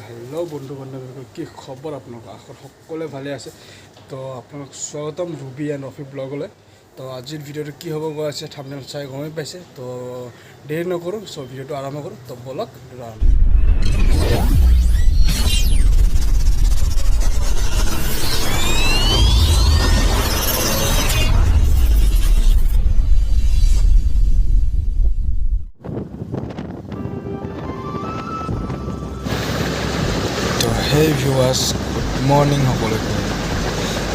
Hello' বন্ধু বান্ধৱীসকল, কি খবৰ আপোনালোকৰ? আশা সকলোৱে ভালে আছে। তো আপোনালোক স্বাগতম ৰুবি এণ্ড ৰফি ব্লগলৈ। তো আজিৰ ভিডিঅ'টো কি হ'ব গৈ আছে থাম্বনেইল চাই গমেই পাইছে। তো দেৰি নকৰোঁ, চ' ভিডিঅ'টো আৰম্ভ কৰোঁ। তো ব'লক ভিডিঅ'টো আৰম্ভ। তো হেই ভিউৱাৰ্ছ, গুড মৰ্ণিং সকলোকে।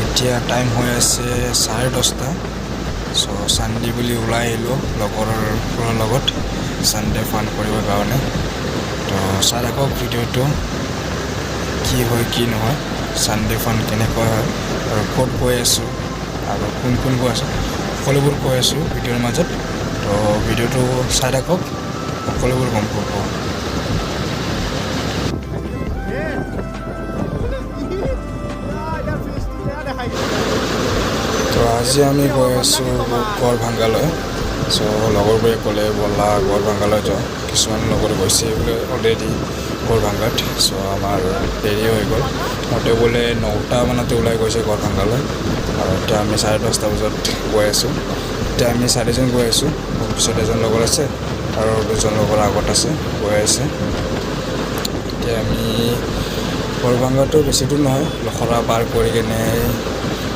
এতিয়া টাইম হৈ আছে 10:30। চ' চানডে বুলি ওলাই আহিলোঁ লগৰবোৰৰ লগত চানডে ফান কৰিবৰ কাৰণে। তো চাই থাকক ভিডিঅ'টো, কি হয় কি নহয়, চানডে ফান কেনেকুৱা হয় আৰু ক'ত গৈ আছোঁ আৰু কোন কোন গৈ আছোঁ, সকলোবোৰ কৈ আছোঁ ভিডিঅ'ৰ মাজত। তো ভিডিঅ'টো চাই থাকক, সকলোবোৰ গম পাব। তো আজি আমি গৈ আছোঁ গড়ভাংগালৈ। চ' লগৰবোৰে ক'লে ব'লা গড়ভাংগালৈ যাওঁ। কিছুমান লগৰ গৈছে বোলে অলৰেডি গড়ভাংগাত। চ' আমাৰ দেৰি হৈ গ'ল। সিহঁতে বোলে 9টা মানতে ওলাই গৈছে গড়ভাংগালৈ আৰু এতিয়া আমি 10:30 বজাত গৈ আছোঁ। এতিয়া আমি চাৰিজন গৈ আছোঁ। মোৰ পিছত এজন লগৰ আছে আৰু দুজন লগৰ আগত আছে, গৈ আছে। এতিয়া আমি গড়ভাংগাটো বেছি দূৰ নহয়, লখৰা পাৰ কৰি কেনে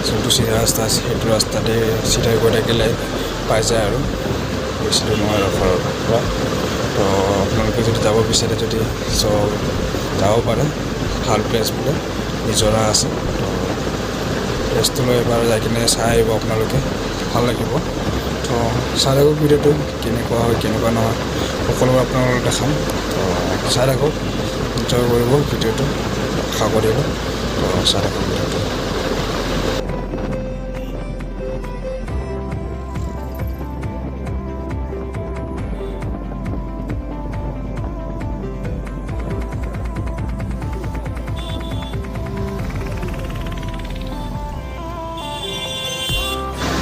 যোনটো চিধা ৰাস্তা আছে সেইটো ৰাস্তাতে চিধাই গৈ থাকিলে পাই যায় আৰু বেছি দূৰ নহয় লখৰাৰ পৰা। তো আপোনালোকে যদি যাব বিচাৰে যদি চ' যাব পাৰে। ভাল প্লেচ বোলে, নিজৰা আছে। তো প্লেচটোলৈ এবাৰ যাই কিনে চাই আহিব আপোনালোকে, ভাল লাগিব। তো চাই থাকক ভিডিঅ'টো, কেনেকুৱা হয় কেনেকুৱা নহয় সকলোবোৰ আপোনালোকক দেখাম। তো চাই থাকক, এনজয় কৰিব ভিডিঅ'টো, আশা কৰিলোঁ। তো চাই থাকক ভিডিঅ'টো।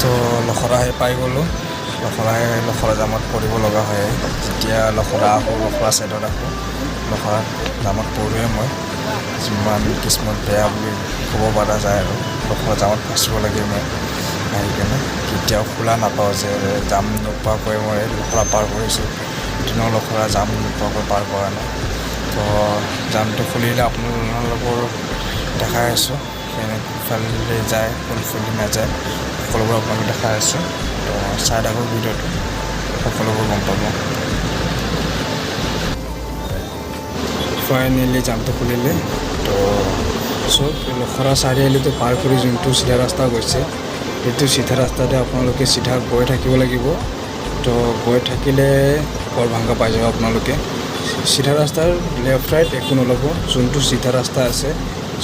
তো লখৰা আহি পাই গ'লোঁ। লখৰা আহি লখৰা জামত পৰিব লগা হয়। যেতিয়া লখৰা আহোঁ, লখৰা ছাইডত আহোঁ, লখৰাত জামত পৰোঁৱে মই। যিমান কিস্মত বেয়া বুলি ক'ব পৰা যায় আৰু লখৰা জামত ফাঁচিব লাগে মই আহি কেনে। কেতিয়াও খোলা নাপাওঁ যে জাম নোপোৱাকৈ মই লখৰা পাৰ কৰিছোঁ। এদিনো লখৰা জাম নোপোৱাকৈ পাৰ কৰা নাই। তো জামটো খুলিলে আপোনালোকৰ দেখাই আছোঁ কেনেফালে যায়, কোনফালে নাযায়, সকলোবোৰ আপোনালোক দেখাই আছোঁ। তো চাই থাকক ভিডিঅ'টো, সকলোবোৰ গম পাব। ফাইনেলি জামটো খুলিলে। তো চব লখৰা চাৰিআলিটো পাৰ কৰি যোনটো চিধা ৰাস্তা গৈছে, সেইটো চিধা ৰাস্তাতে আপোনালোকে চিধা গৈ থাকিব লাগিব। তো গৈ থাকিলে গড়ভাংগা পাই যাব আপোনালোকে। চিধা ৰাস্তাৰ লেফ্ট ৰাইট একো নল'ব। যোনটো চিধা ৰাস্তা আছে,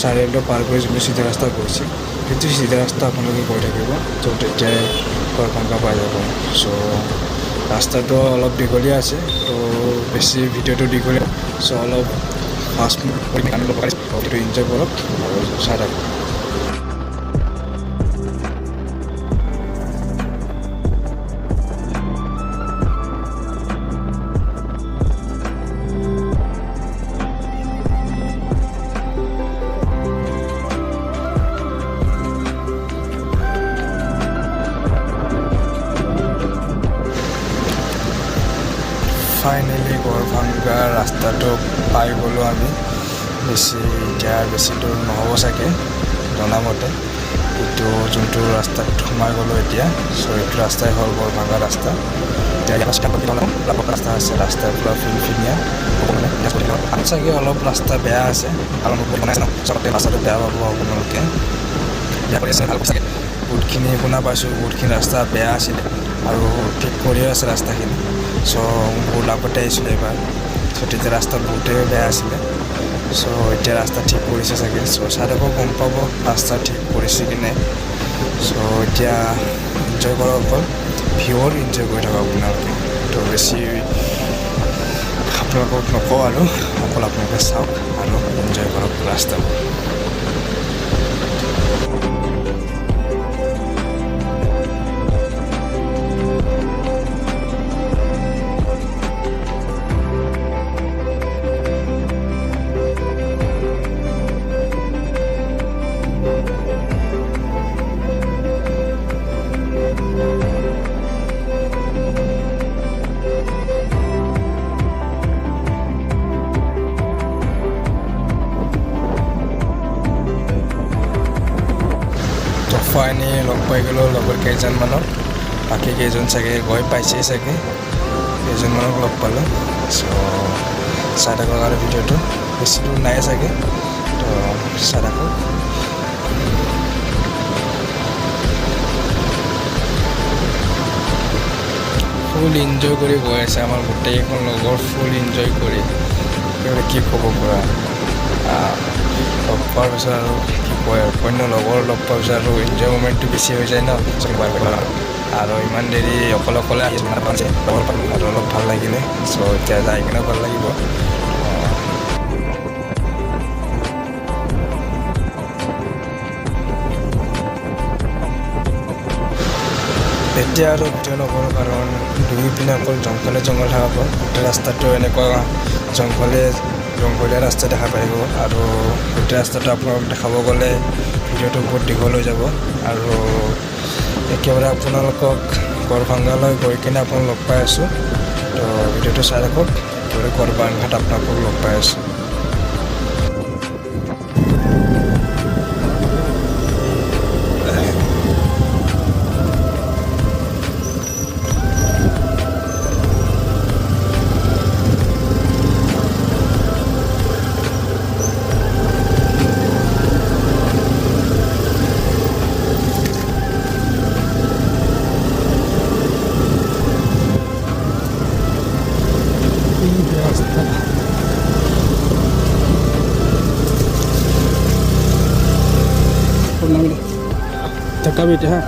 চাৰিআলিটো পাৰ কৰি যোনটো চিধা ৰাস্তা গৈছে, সেইটো চিধা ৰাস্তা আপোনালোকে গৈ থাকিব। তো তেতিয়াই গড়ভাংগা পাই যাব। চ' ৰাস্তাটো অলপ দীঘলীয়া আছে, তো বেছি ভিডিঅ'টো দীঘলীয়া, চ' অলপ ফাষ্ট কৰি এনজয় কৰক আৰু চাই থাকক। ফাইনেলি গড়ভাংগা ৰাস্তাটো পাই গ'লোঁ আমি। বেছি এতিয়া বেছি দূৰ নহ'ব চাগে জনামতে। এইটো যোনটো ৰাস্তাত সোমাই গ'লোঁ এতিয়া, চ' এইটো ৰাস্তাই হ'ল গড়ভাংগা ৰাস্তা। এতিয়া ৰাস্তা আছে, ৰাস্তা পূৰা ফিনফিনীয়া। চাগে অলপ ৰাস্তা বেয়া আছে, কাৰণ চবতে ৰাস্তাটো বেয়া পাব আপোনালোকে। বহুতখিনি শুনা পাইছোঁ, বহুতখিনি ৰাস্তা বেয়া আছিলে আৰু ঠিক কৰিও আছে ৰাস্তাখিনি। চ' বহুত আগতে আহিছিলোঁ এবাৰ, চ' তেতিয়া ৰাস্তা বহুতেই বেয়া আছিলে। চ' এতিয়া ৰাস্তা ঠিক কৰিছে চাগে। চ' চাই থাকক, গম পাব ৰাস্তা ঠিক কৰিছে কি নাই। চ' এতিয়া এনজয় কৰক, অকল ভিউৰ এনজয় কৰি থাকক আপোনালোকে। তো বেছি আপোনালোকক নকওঁ আৰু, অকল আপোনালোকে চাওক আৰু এনজয় কৰক ৰাস্তাবোৰ। ফাইনেলি লগ পাই গ'লোঁ লগৰ কেইজনমানক। বাকী কেইজন চাগে গৈ পাইছেই চাগে, কেইজনমানক লগ পালোঁ। চ' চাই থাকক আৰু ভিডিঅ'টো, বেছি দূৰ নাই চাগে, তো চাই থাকক। ফুল এনজয় কৰি গৈ আছে আমাৰ গোটেইখন লগৰ, ফুল এনজয় কৰি একেবাৰে কি ক'ব পৰা। লগ পোৱাৰ পিছত আৰু কি কয় আৰু, অন্য লগৰ লগ পোৱাৰ পিছত আৰু এনজয় মুমেণ্টটো বেছি হৈ যায় ন। আৰু ইমান দেৰি অকলে অকলে আহি লগৰ পালোঁ আৰু অলপ ভাল লাগিলে। চ' এতিয়া যাই কিনে ভাল লাগিব। এতিয়া আৰু ভিডিঅ' নকৰোঁ, কাৰণ দুয়োপিনে অকল জংঘলে জংঘল দেখা পাব। গোটেই ৰাস্তাটো এনেকুৱা জংঘলে জংঘলীয়া ৰাস্তা দেখা পাৰিব। আৰু গোটেই ৰাস্তাটো আপোনালোক দেখাব গ'লে ভিডিঅ'টো বহুত দীঘল হৈ যাব। আৰু একেবাৰে আপোনালোকক গড়ভাংগালৈ গৈ কিনে আপোনালোক লগ পাই আছোঁ। তো ভিডিঅ'টো চাই থাকক, একেবাৰে গড়ভাংগাত আপোনালোকক লগ পাই আছোঁ। ৰাস্তা। ধাক্কাবি এতিয়া হা।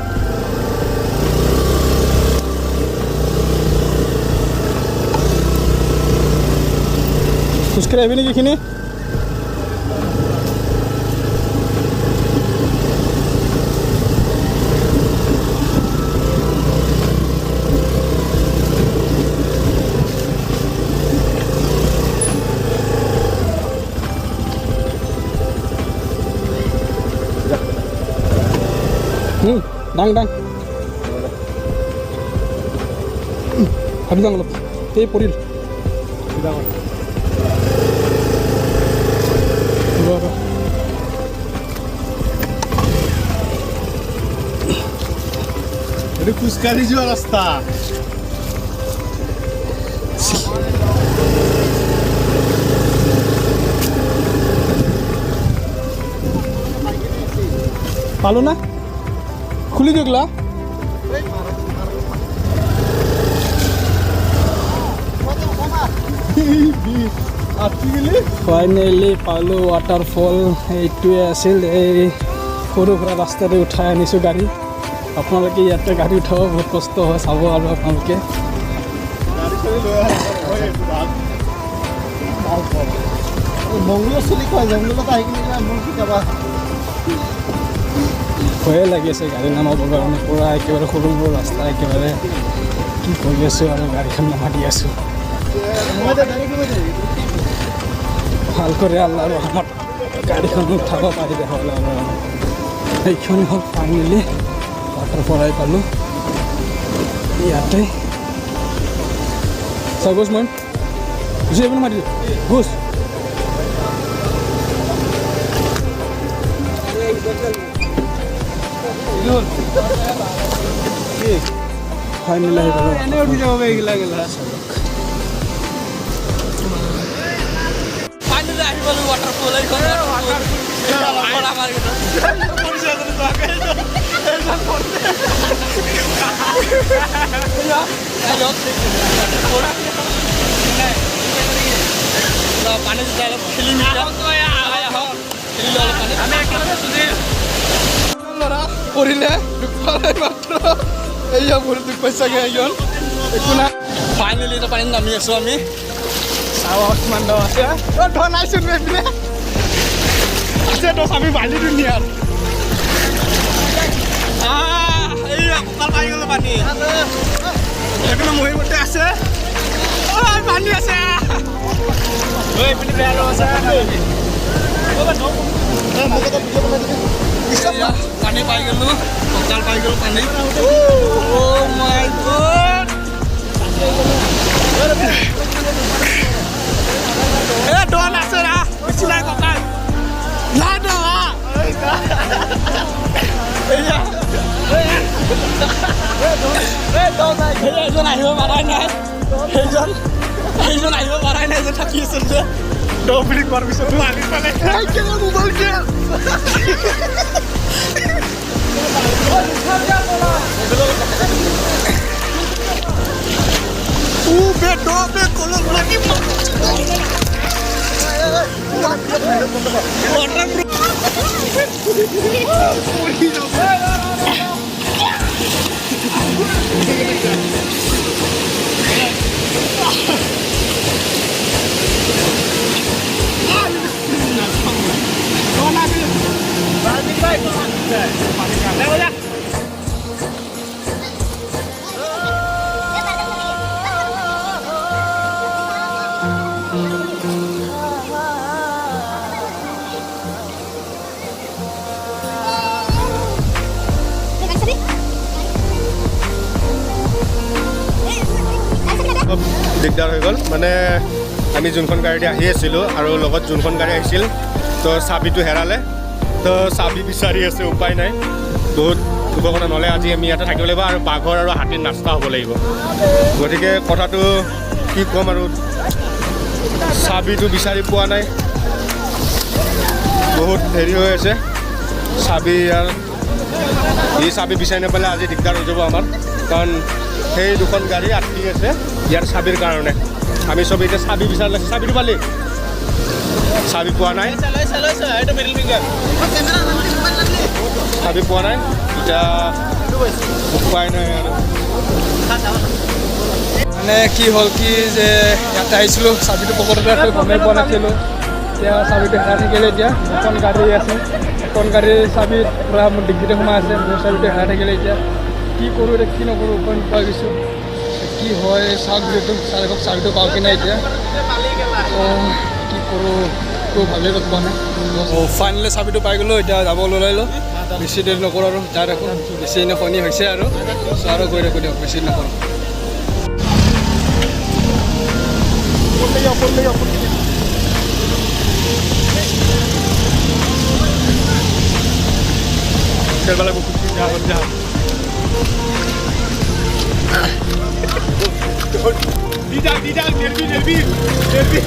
খোজকাঢ়ি আহিবি নেকি এইখিনি? ডাং ডাং ভাবি যাওঁ অলপ, এই পৰিল। ৰ, ৰ। এইটো খোজকাঢ়ি যোৱা ৰাস্তা। পালো না, খুলি দিয়ক লা। ফাইনেলি পালোঁ ৱাটাৰফল। এইটোৱে আছিল, এই সৰু সুৰা ৰাস্তাতে উঠাই আনিছোঁ গাড়ী। আপোনালোকে ইয়াতে গাড়ী উঠাব বহুত কষ্ট হয়, চাব আৰু আপোনালোকে। গাড়ী চাড়ী লৈ আহা। জংঘলৰ চলি কয়, জংঘলত আহি কিনে কিবা মোক শিকাবা। ভয়ে লাগি আছে গাড়ী নামাবৰ কাৰণে। পূৰা একেবাৰে সৰু সৰু ৰাস্তা, একেবাৰে কি কৰি আছোঁ আৰু গাড়ীখন নমা দি আছোঁ। সোমাই দে, ডাইৰেক্ট সোমাই দে। ভাল কৰি আল্লাহৰ ৰহমত গাড়ীখন উঠাব পাৰিলে হ'ল আৰু। এইখন হ'ল, ফাইনেলি ৱাটাৰফল আহি পালোঁ ইয়াতে। চাই গছ, মই গুচি আহিব মাতি গছ। ফাইনেলি আহি পালোঁ। এনে উঠি যাব এইগিলা গিলা। ফাইনেলি আহি পালো ৱাটাৰফল। এইখন ৱাটাৰফল আমাৰ। পানী যেতিয়া অলপ খেলিম, এতিয়া খেলিলো অলপ পানী। আমি একেলগে ল'ৰা পৰিলে, দুখ পালে মাত্ৰ। এইয়া ভৰিত দুখ পাইছে চাগে এইজন, একো নাই। ফাইনেলি এতিয়া পানীত নামি আছোঁ আমি। চাওঁ কিমান দ আছে। অ, দ নাইচোন, এইপিনে আছে দহ। আমি বালি দুনিয়াৰ। এইয়া কঁকাল পাই গ'লো পানী। এইপিনে মহিমতে আছে। ঐ, পানী আছে। ঐ, এইপিনে বেয়া দ আছে। মোক এটা ভিডিঅ' বনাই দিবি। এইয়া, পানী পাই গ'লো, কঁকাল পাই গ'লো পানী। অ' মাই গড! এ ডন আছে ৰা, বেছি নাই, কঁকাল নাই দ। এইয়া। এজন আহিব পৰাই নাই, সেইজন আহিব পৰাই নাই যে থাকি আছিল যে 10 মিনিট হোৱাৰ পিছতো আনি পালে। মোবাইল। বে বে কলম লাগি। অলপ দিগদাৰ হৈ গ'ল। মানে আমি যোনখন গাড়ী দি আহি আছিলোঁ আৰু লগত যোনখন গাড়ী আহিছিল, তো চাবিটো হেৰালে। তো চাবি বিচাৰি আছে, উপায় নাই। বহুত দুখৰ কথা, নহ'লে আজি আমি ইয়াতে থাকিব লাগিব আৰু বাঘৰ আৰু হাতীৰ নাস্তা হ'ব লাগিব। গতিকে কথাটো কি ক'ম আৰু, চাবিটো বিচাৰি পোৱা নাই, বহুত হেৰি হৈ আছে। চাবি আৰু ই চাবি বিচাৰি নাপালে আজি দিগদাৰ হৈ যাব আমাৰ, কাৰণ সেই দুখন গাড়ী আটকি আছে ইয়াৰ চাবিৰ কাৰণে। আমি চব এতিয়া চাবি বিচাৰি লাগিছে। চাবিটো পালি? চাবি পোৱা নাই, চাবি পোৱা নাই। এতিয়া উপায় নাই আৰু। মানে কি হ'ল কি যে ইয়াতে আহিছিলোঁ, চাবিটো পকেটতে আছে, গমেই পোৱা নাছিলোঁ। এতিয়া চাবিটো হেৰাই থাকিলে। এতিয়া এখন গাড়ী আছে, এখন গাড়ীৰ চাবি পূৰা মোৰ ডিগ্গিতে সোমাই আছে, মোৰ চাবিটো হেৰাই থাকিলে। এতিয়া কি কৰোঁ, এতিয়া কি নকৰোঁ, উপায় নোপোৱা গৈছোঁ। কি হয় চাওক ভিডিঅ'টো চাই থাকক, চাবিটো পাওঁ কি নাই। এতিয়া অঁ কি কৰোঁ একো ভাবিয়ে পোৱা নাই। অঁ, ফাইনেলি চাবিটো পাই গ'লোঁ। এতিয়া যাব ওলাইলোঁ, বেছি দেৰি নকৰোঁ আৰু যাই থাকোঁ। বেছি এনে শনি হৈছে আৰু চ' আৰু গৈ থাকোঁ দিয়ক, বেছি নকৰোঁ। খেলব লাগিব। যা যা, দি যাক, দি যাক, নেৰবি নেৰবি নেৰবি।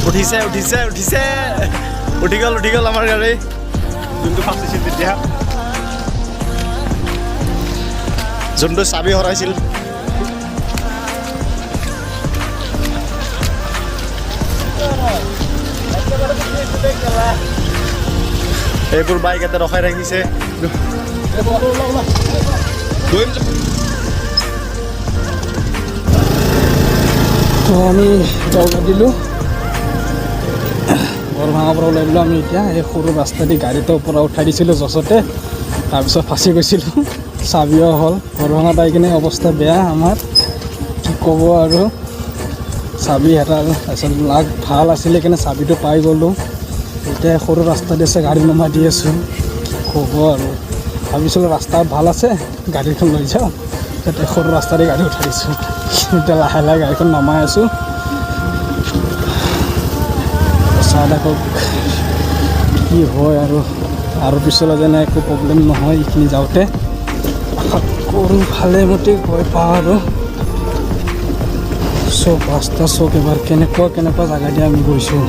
উঠিছে, উঠিছে, উঠিছে, উঠি গ'ল, উঠি গ'ল আমাৰ গাড়ী। যোনটো ফাঁচিছিল তেতিয়া। যোনটো চাবি হৰাইছিল। এইবোৰ বাইক ইয়াতে ৰখাই ৰাখিছে। গৈম। তো আমি এতিয়া ওলাই দিলোঁ, গড়ভাঙাৰ পৰা ওলাই দিলোঁ আমি। এতিয়া এই সৰু ৰাস্তা দি গাড়ীটোৰ পৰা উঠাই দিছিলোঁ যছতে, তাৰপিছত ফাঁচি গৈছিলোঁ, চাবিও হ'ল। গড়ভাঙাত আহি কিনে অৱস্থা বেয়া আমাৰ, কি ক'ব আৰু। চাবি হেৰাল, তাৰপিছত লাক ভাল আছিলে সেইকাৰণে চাবিটো পাই গ'লোঁ। এতিয়া সৰু ৰাস্তা দি আছে, গাড়ী নমাই দি আছোঁ, কি ক'ব আৰু। ভাবিছিলোঁ ৰাস্তা ভাল আছে, গাড়ীখন লৈ যাওঁ, তাতে সৰু ৰাস্তা দি গাড়ী উঠাই দিছোঁ। এতিয়া লাহে লাহে গাড়ীখন নমাই আছোঁ। চাই থাকক কি হয় আৰু। আৰু পিছলৈ যেনে একো প্ৰব্লেম নহয় এইখিনি যাওঁতে, আশা কৰোঁ ভালে মতে গৈ পাওঁ। আৰু চব ৰাস্তা চব এবাৰ কেনেকুৱা কেনেকুৱা জেগা দি আমি গৈছোঁ।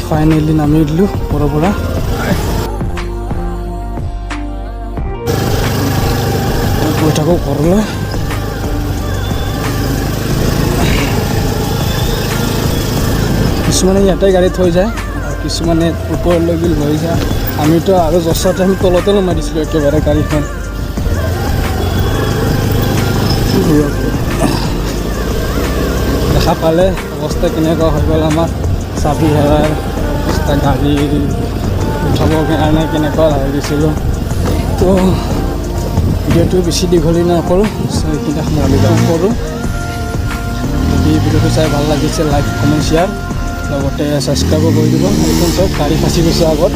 ফাইনেলি নামি দিলোঁ ওপৰৰ পৰা। গৈ থাকোঁ ঘৰলৈ। কিছুমানে ইয়াতে গাড়ী থৈ যায় আৰু কিছুমানে ওপৰলৈকে লৈ যায়। আমিতো আৰু যছতে আমি তলতে নমাই দিছিলোঁ একেবাৰে গাড়ীখন। কি কৰিব? দেখা পালে অৱস্থা কেনেকুৱা হৈ গ'ল আমাৰ, চাবি হেৰাই অৱস্থা, গাড়ী উঠাবৰ কাৰণে কেনেকুৱা হৈ গৈছিলোঁ। তো ভিডিঅ'টো বেছি দীঘলী নকৰোঁ, চ' এইখিনিতে সমাপ্ত কৰোঁ। যদি ভিডিঅ'টো চাই ভাল লাগিছে, লাইক, কমেণ্ট, শ্বেয়াৰ, লগতে ছাবস্ক্ৰাইবো কৰি দিব। এইখন চব গাড়ী ফাঁচি গৈছে আগত।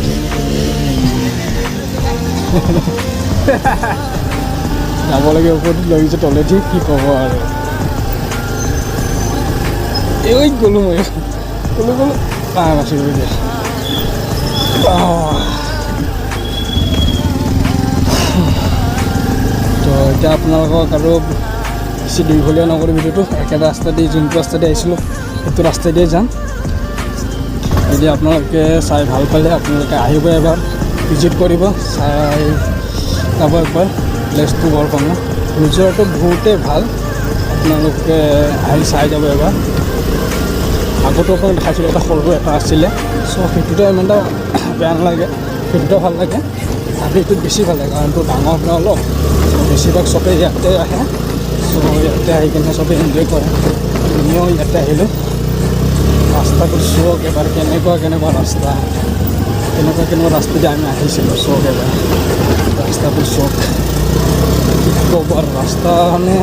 যাব লাগে ওপৰত, লৈ গৈছে তলেদি, কি ক'ব আৰু। এই গ'লোঁ মই, গ'লোঁ গ'লোঁ, বাচি গ'লোঁ দিয়া। আহ। তো এতিয়া আপোনালোকক আৰু বেছি দীঘলীয়া নকৰোঁ ভিডিঅ'টো। একেটা ৰাস্তা দি, যোনটো ৰাস্তা দি আহিছিলোঁ, সেইটো ৰাস্তা দিয়ে যাম। যদি আপোনালোকে চাই ভাল পালে, আপোনালোকে আহিব, এবাৰ ভিজিট কৰিব, চাই যাব একবাৰ প্লেচটো। গড়ভাঙা নিজৰটো বহুতেই ভাল, আপোনালোকে আহি চাই যাব এবাৰ। আগতো আপোনাক দেখাইছিলোঁ, এটা সৰু এটা আছিলে। চ' সেইটোতে ইমান এটা বেয়া নালাগে, সেইটোতে ভাল লাগে আৰু এইটোত বেছি ভাল লাগে, কাৰণ এইটো ডাঙৰ ন অলপ। চ' বেছিভাগ চবেই ইয়াতে আহে। চ' ইয়াতে আহি কিনে চবেই এনজয় কৰে। আমিও ইয়াতে আহিলোঁ। ৰাস্তাটো চাওক এবাৰ, কেনেকুৱা কেনেকুৱা ৰাস্তা, কেনেকুৱা কেনেকুৱা ৰাস্তা দি আমি আহিছিলোঁ, চাওক এবাৰ ৰাস্তাবোৰ চাওক। কি ক'ব আৰু, ৰাস্তা মানে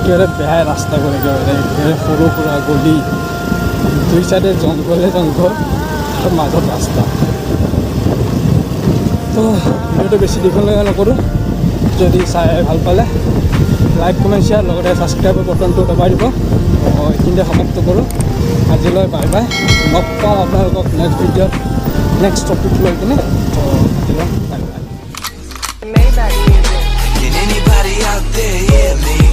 একেবাৰে বেয়াই ৰাস্তাবোৰ, একেবাৰে একেবাৰে সৰু সুৰা গলি, দুই চাইডে জংঘলে জংঘল আৰু মাজত ৰাস্তা। তো ভিডিঅ'টো বেছি দীঘলীয়া নকৰোঁ। যদি চাই ভাল পালে লাইক, কমেণ্ট, শ্বেয়াৰ, লগতে ছাবস্ক্ৰাইবৰ বটনটো দবাই দিব। তো এইখিনিতে সমাপ্ত কৰোঁ আজিলৈ। বাই বাই, লগ পাম আপোনালোকক নেক্সট ভিডিঅ'ত, নেক্সট টপিক লৈ কিনে। তো আজিলৈ bye bye. Maybach music. Can anybody out there hear me?